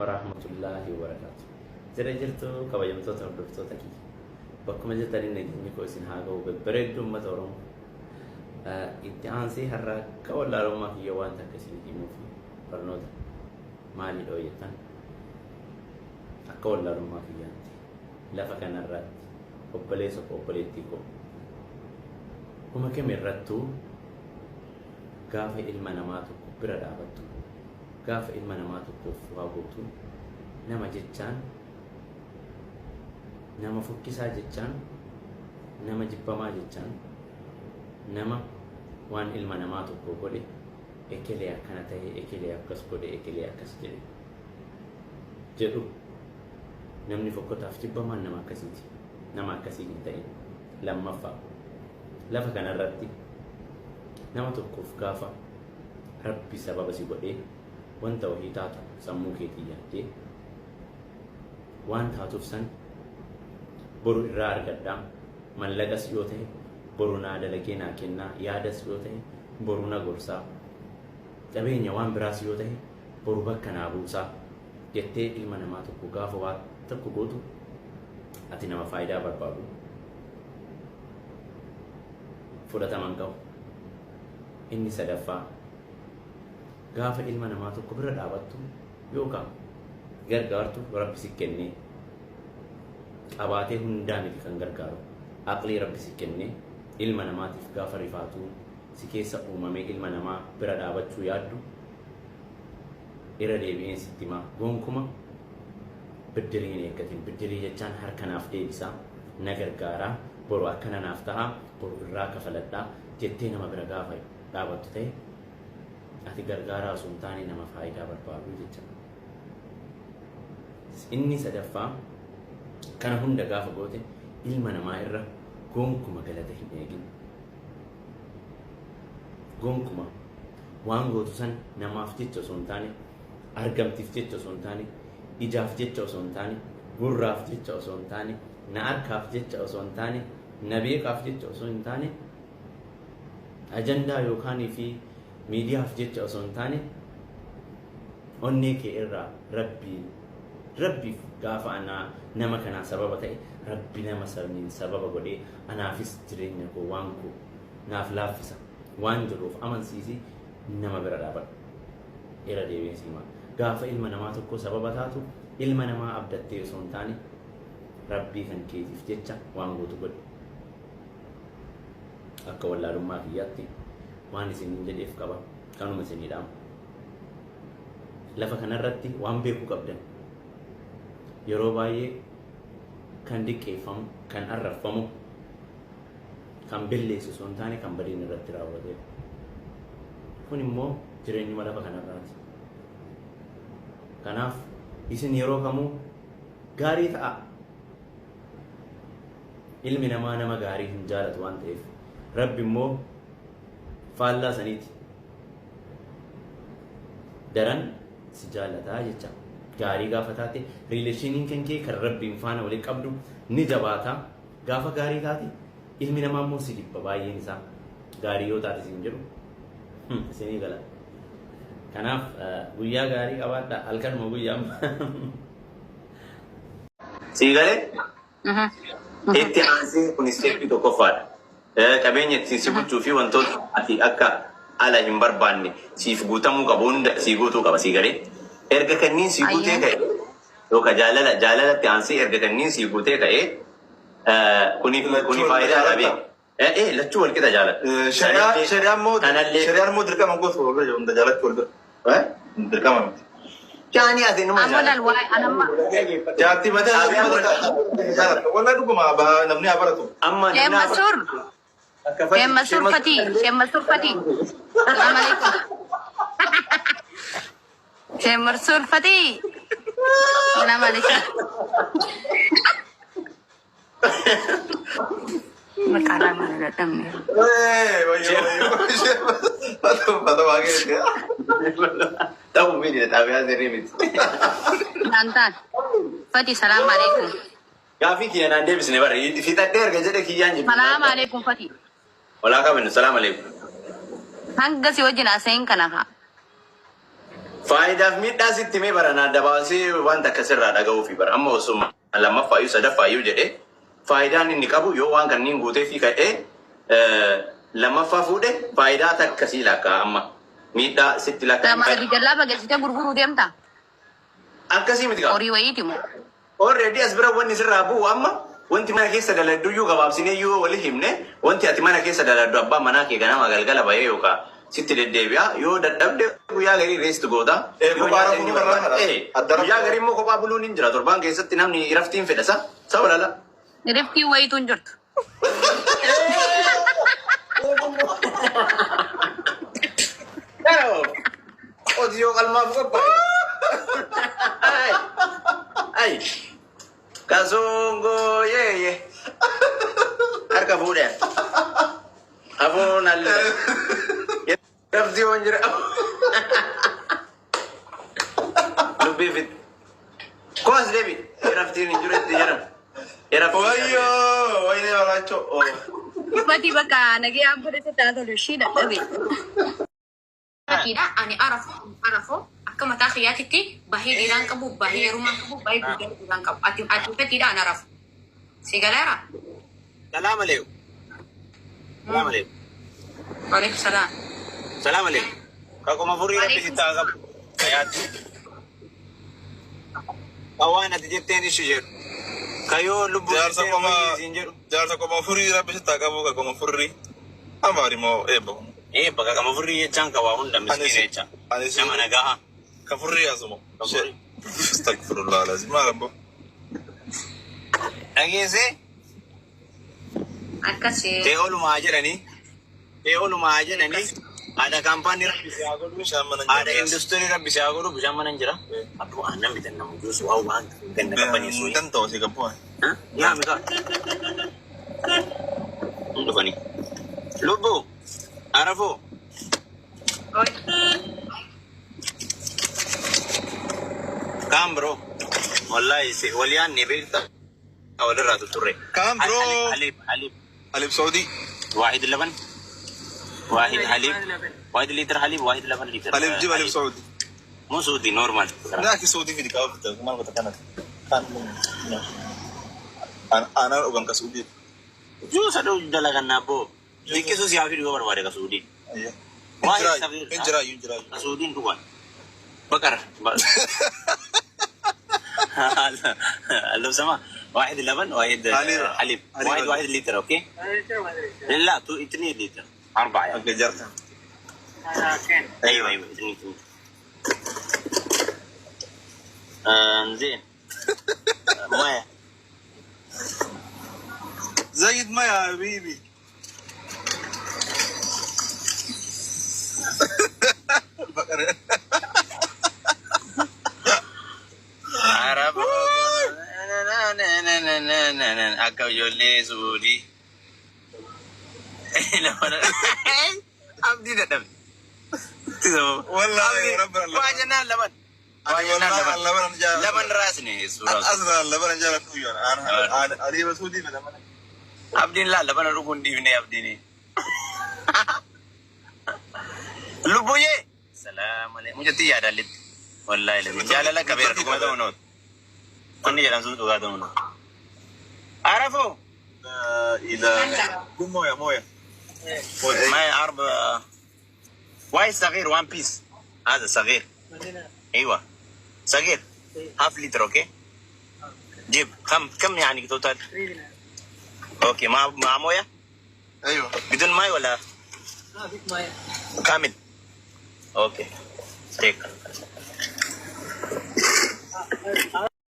Warahmatullaahi wabarakaatu. Jira jirtu kabajamtoota hordoftoota kiyya. Bakkuma jirtanii nageenyi koo isin haa ga'u babbareedduu uummata Oromoo. Itti aansee har'a akka wallaalummaa kiyya waan takka isin himuuf barnoota maalidha jettan akka wallaalummaa kiyyaatti lafa kanarratti obboleessa koo obboleettii koo kuma kamirrattuu gaafa ilma namaa tokko bira dhaabattu gaafa ilma namaa tokkoof waa gootu nama jechaan nama fokkisaa jechaan nama jibbamaa jechaan nama waan ilma namaa tokko godhe ekelee akkana ta'e ekelee akkas godhe ekelee akkas jedhe jedhu namni fokkotaaf jibbamaan nama akkasiiti. Nama akkasii hin ta'in. Lammaffaa lafa kanarratti nama tokkoof gaafa rabbi sababa si godhee wanta wahii taatu sammuu keetii yaaddee waan taatuuf san boru irraa argadhaa mallaqas yoo ta'e boru naa dalagee naa kennaa yaadas yoo ta'e boru na gorsaa qabeenya waan biraas yoo ta'e boru bakka naa buusaa jettee ilma namaa tokko gaafa waa tokko gootu ati nama faayidaa barbaadu fudhataman qabu. Inni sadaffaa gaafa ilma namaa tokko bira dhaabattu yookaan gargaartu rabbi si kennee qabaatee hundaa miti kan gargaaru aqlii rabbi si kennee ilma namaatiif gaafa rifaatuu si keessa uumamee ilma namaa bira dhaabachuu yaaddu irra deebi'een sitti himaa gonkuma biddirii hin eeggatin. Biddirii jechaan harka naaf deebisaa, na gargaaraa, boru akkana naaf ta'a, boru irraa kafaladhaa jettee nama bira gaafa dhaabattu ta'e ati gargaaraa osoo hin taane nama faayidaa barbaadu jecha. Inni sadaffaa kana hunda gaafa goote ilma namaa irra gonkuma galata hin eegin. Gonkuma waan gootu san namaaf jecha osoo hin taane argamtiif jecha osoo hin taane ijaaf jecha osoo hin taane gurraaf jecha osoo hin taane na arkaaf jecha osoo hin taane na beekaaf jecha osoo hin taane ajandaa yookaan fi miidiyaaf jecha osoo hin taane onnee kee irraa rabbiin rabbiif gaafa anaa nama kanaa sababa ta'e rabbi nama saniin sababa godhee anaafis jireenya koo waan koo naaf laaffisa waan jedhuuf amansiisi nama bira dhaabadhu. Irra deebiin siima. Gaafa ilma namaa tokko sababa taatu ilma namaa abdattee osoo hin taane rabbii kan keetiif jecha waan gootu godhi. Akka wallaalummaa kiyyaatti waan isin jedheef qaba kanuma isinii dhaamu. Lafa kanarratti waan beekuu qabdan yeroo baay'ee kan diqqeeffamu, kan arrabfamu, kan belleessu osoo hin taane kan badiin irratti raawwatedha. Kun immoo jireenyuma lafa kanarraati. Kanaaf isin yeroo kamuu gaarii ta'a. Ilmi namaa nama gaarii hin jaalatu waan ta'eef rabbi immoo faallaa saniiti daran si jaalataa jecha. Gaarii gaafa taate relationiin kan kee kan rabbiin faana waliin qabdu ni jabaata. Gaafa gaarii taate ilmi namaa immoo si jibba baay'een isaa. Gaarii yoo taate siin jedhu isinii gala. Kanaaf guyyaa gaarii qabaadha halkanuma guyyaa. Sii galee itti aansee kun step tokkoffaadha. Qabeenya ittiin si bulchuu fi wantoota ati akka ala hin barbaanne siif guutamuu qabu hunda sii guutuu qaba sii galee. Erga kanniin sii guutee ka'e yookaan jaalala jaalalatti aansee erga kanniin sii guutee ka'e kuni Lachuu kuni wal qixa faayidaa jaalatta? dhabee. Lachuu wal qixa jaaladha. Shari'aa Kanallee shari'aan immoo kanallee shari'aan immoo dirqama gootu wal bira hunda jaalachuu wal bira. Eh? Dirqama miti. Jaanii ati numa Amma laal jaalatta. waa'ee anamma Jaartii mataa Xaabiyaa mataa jaalatta. Walaa dhuguma namni haa baratu. Amma namni haa Sheemmasur akka fati Sheemmasur Fatii Sheemmasur Fatii Salaam alaikum Sheemmasur Fatii Salaam alaikum Maqaa lama dadhabne. Wayyo wayyo. Fata waaqee. Ta'uu miti xaabiyaa sirrii miti. Naantaan Fatii salaam alaikum. Gaafii kiyya naan deebisne barri fixadhee erga jedhe kiyyaan jibbi. Salaam alaikum Fatii. Walaa qabnu salaam alaikum. Hanga si wajjin haasa'in kana haa. Faayidaaf miidhaa sitti mee bara adda baasee wanta akkasirraa dhaga'uufi bara amma osuma lammaffaayyuu sadaffaayyuu jedhee faayidaan inni qabu yoo waan kanneen guutee fi ka'ee lammaffaa fuudhe faayidaa takkasii lakkaa amma miidhaa sitti lakkaa. Lama sadi jallaa bagalchitee gurguruu deemta. Akkasii miti qaba. Horii wayiiti moo? Already as bira wanni sirraa bu'u amma wanti mana keessa daladdu iyyuu gabaabsinee iyyuu wali himne, wanti ati mana keessa daladdu abbaa manaa kee ganama galgala bahee yookaan sitti deddeebi'a, yoo dadhabde guyyaa garii rest goota. Eh, Yoo kophaa nyaata rafuu inni barbaada. barbaade. Adda rafuu. Guyyaa garii immoo kophaa buluun hin jira. Torbaan keessatti namni raftiin fedha sa walala. Riftii wayiitu hin jirtu. Qotiyoo qalmaaf qophaa'e. Ay! Ay! Kasongo yeye. Harka fuudhee. Afuun alle. Raftii waan jira. Dubbii fit. Koos deebi. Raftiin hin jiru itti jiran. Wayyoo, wayyee baraachoo. Uffati bakka nagee godhate taatolu ishii dadhabe. Fakkiidha ani arafoo akka mataa kiyyaatitti bahee dhiiraan qabu, bahee heerumaan qabu, bahee guddaa dhiiraan qabu. Ati uffatiidha ani arafu. Si galeera? Salaam alaikum. Salaam alaikum. Waalaikum salaam. Salaam alaikum. Kakuma furii rabbi sitti haa qabu. Fayaatti. Ka waan ati jetteen ishi jedhu. Ka yoo lubbuu Jaarsa jettee qoma wayii siin jedhu. Jaarsa qoma furii rabbi sitti haa qabu, ka qoma furii. Amaari moo eebba kun? Bakka kama furii jechaan ka waa hunda miskiina jecha. Anis Nama nagaa. Ka furii asuma. Ka furii. Astaghfirullah lazim. Maal abbo? Dhageessee Akkasii. ta'e olumaa jedhanii ta'e olumaa jedhanii haadha kaampaanii rabbi si haa godhu. Bishaan mana hin Haadha jiru. industirii rabbi si haa godhu, bishaan mana hin jira. Abbo, aannan bitan namu juusu waa waan ganna qabbaneessu. Kan ta'u si qabu. Yaa mika. Hin dhufanii. Lubbu. Arafoo. Kaan biroo. Wallahi waliyaan ni beekta. Walirraa tutturre. Kaan biroo. حليب حليب. حليب سعودي. واحد لبن، واحد حليب، واحد لتر حليب، واحد لبن لتر. حليب جيب حليب سعودي. مو سعودي، normal. لا سعودي في دكاوة maal goota kanatti? Kan aanaan dhugan ka Saudii. Juusa dalagan abbo. Liqqisuu si haa fidu yoo barbaade ka Saudii. Hin jiraayu, hin jiraayu. Ka Saudiin dhugan. بقر لو سمحت، واحد لبن، واحد حليب. حليب. حليب. واحد واحد لتر، okay. لا، 2 لتر، أربعة يعني. Okay, jaarsa. ايوه، اثنين اثنين. زين، مويه. زايد ما يا حبيبي. بقرة. عرب akka ijoollee Suudii abdii dadhabe. Wallaahi rabbi Allah. Waa jennaan laban. Waa jennaan Wallahi laban. laban jaalladhu. Laban raasne suuraa. Asirraa laban jaalladhu yoo Aliiba Suudii fedha malee. Abdiin laa labana dhuguun dhiifne abdiin. Lubbuyyee. Salaam alaikum. Mucattii yaadallitti. Wallaahi labi. Jaalala qabeera dhuguma ta'uu nooti. Wanni jedhan sun dhugaa ta'uu nooti. Arafoo. إلى مويه مويه. ما أربع واحد صغير، one piece، هذا صغير، ايوه صغير، half لتر، okay. جيب كم كم يعني total؟ okay، مع مويه. ايوه. بدون ماي ولا كامل؟ okay، take.